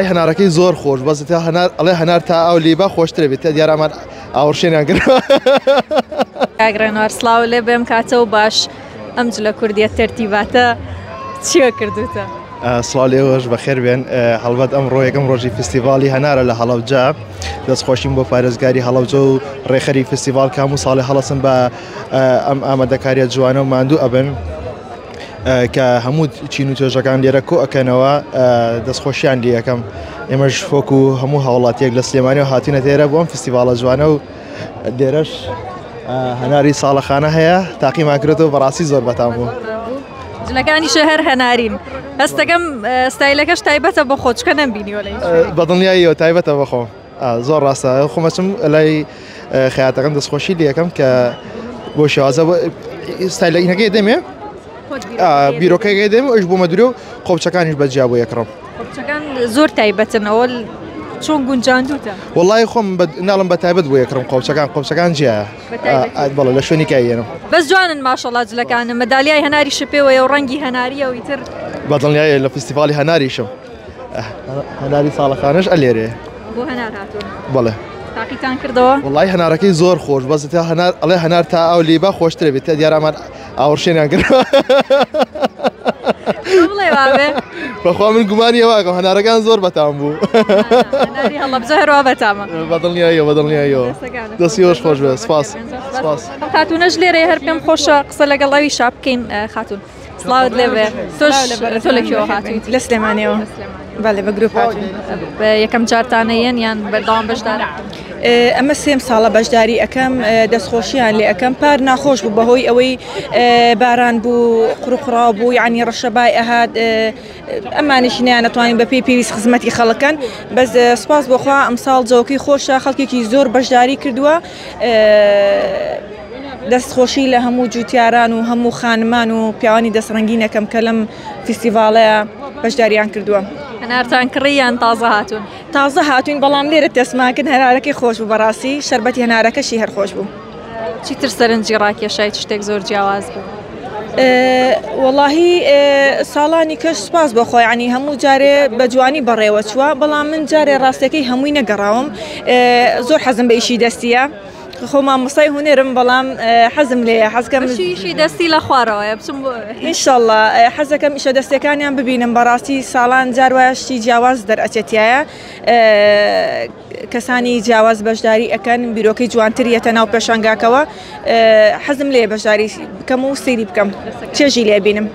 ئای هەنارەکەی زۆر خۆش بەس تا هەنار ئەڵێ هەنار تا ئاو لیبا خۆشترە بێت تا دیارە ئەمان ئاوڕشێنیان کرد. کاک ڕێنوار سڵاو لێ بێم کاتە و باش ئەم جلە کوردیە تەرتیباتە چیە کردوتە؟ سڵاو لێوەش بەخێر بێن. هەڵبەت ئەمڕۆ یەکەم ڕۆژی فستیڤاڵی هەنارە لە هەڵەبجە. دەستخۆشیم بۆ پارێزگاری هەڵەبجە و ڕێکخەری فستیڤاڵ کە هەموو ساڵێ هەڵەسن بە ئەم ئامادەکاریە جوانە و ماندوو ئەبن کە هەموو چین و توێژەکان لێرە کۆ ئەکەنەوە. دەستخۆشیان لێ یەکەم. ئێمەش فۆک و هەموو هاوڵاتیەک لە سلێمانی و هاتوینەتە ئێرە بۆ ئەم فستیڤاڵە جوانە و لێرەش هەناری ساڵەخانە هەیە تاقیمان کردەوە، بەڕاستی زۆر بەتام بوو. جلەکانیش هەر هەنارین. هەستەکەم ستایلەکەش تایبەتە بۆ خۆ، چکە نەمبینیوە لە هیچ شوێنێک. بەدڵنیاییەوە تایبەتە بە خۆم. زۆر ڕاستە، خۆمەچم لای خەیاتەکەم دەستخۆشی لێ یەکەم کە بۆ شێوازە ستایلەکەی دەمێ بیرۆکەکەی دەمێ ئەوش بۆمە درێ و قۆپچەکانیش بەجیا بۆ یەکڕم. قۆپچەکان زۆر تایبەتن، ئەوە چۆن گونجاندوتە؟ وەڵای خۆم ناڵم بە تایبەت بۆ یەکڕم قۆپچەکان، قۆپچەکان جیایە. بەڵێ لە شوێنی کایەنم. بەس جوانن ماشەڵا جلەکانە، مەدالیای هەناری شپێوەیە و ڕەنگی هەناریە و ئیتر. بەدڵنیایە لە فستیڤاڵی هەناریشم. هەناری ساڵەخانەش ئەلێرێ. بۆ هەنار هاتوون؟ بەڵێ. تاقیتان کردەوە؟ وەڵای هەنارەکەی زۆر خۆش بەس تا هەنار ئەڵێ هەنار تا ئاو لیبا خۆشترە بێت، تا دیارە ئەمان ئاوڕشێنیان کرد. بڵێ وابێ. بەخوا من گومانی ئەوە ئەکەم هەنارەکان زۆر بەتام بوو. هەناری هەڵەبجە هەروە بەتامە. بەدڵنیاییەوە، بەدڵنیاییەوە. دەستی خۆش خۆش بێ. سپاس. سپاس. خاتوونەش لێرەیە، هەر پێم خۆشە قسە لەگەڵ ئەویشا بکەین. خاتوون سڵاوت لێ بێ. تۆش تۆ لە کوێوە هاتوویت؟ لە سلێمانیەوە. بەڵێ بە گروپ هاتووین. یەکەم جارتانە یەن یان بەردەوام بەشدار؟ ئەمە سێم ساڵە بەشداری ئەەکەم، دەستخۆشیان لێ ئەەکەم. پار ناخۆش بوو بەهۆی ئەوەی باران بوو، قڕوقڕاو بوو، یعنی ڕەشەبای ئەهات، ئەمانیش نیانەتوانین بە پێی پێویست خزمەتی خەڵکەن. بەس سپاس بۆخوا ئەمساڵ جەوەکەی خۆشە، خەڵکێکی زۆر بەشداری کردووە. دەستخۆشی لە هەموو جوتیاران و هەموو خانمان و پیاوانی دەستڕەنگینەکەم کە لەم فستیڤاڵەیە بەشداریان کردووە. هەنارتان کڕی یان تازە هاتوون؟ تازە هاتوین، بەڵام لێرە تێسمان کرد، هەنارەکەی خۆش بوو بەڕاستی، شەربەتی هەنارەکەشی هەر خۆش بوو. چیتر سەرنجی ڕاکێشای، چ شتێک زۆر جیاواز بوو؟ وەڵاهی ساڵانی کەش سپاس بۆ خۆی عنی هەموو جارێ بە جوانی بەڕێوە چووە، بەڵام من جارێ ڕاستەکەی هەمووی نەگەڕاوم. زۆر حەزم بە ئیشی دەستیە، خۆ مامۆستای هونەرم، بەڵام حەزم لێیە، حەزکەم ئیشی دەستی لە خوارەوەیە بچم بۆ ئینشەڵڵا حەزەکەم ئیشە دەستەکانیان ببینم. بەڕاستی ساڵان جار وایە شتی جیاواز دەرئەچێتایە، کەسانی جیاواز بەشداری ئەکەن، بیرۆکەی جوانتر یەتە ناو پێشانگاکەوە. حەزم لێ بەشداری بکەم و سەیری بکەم، چێژی لێ بینم.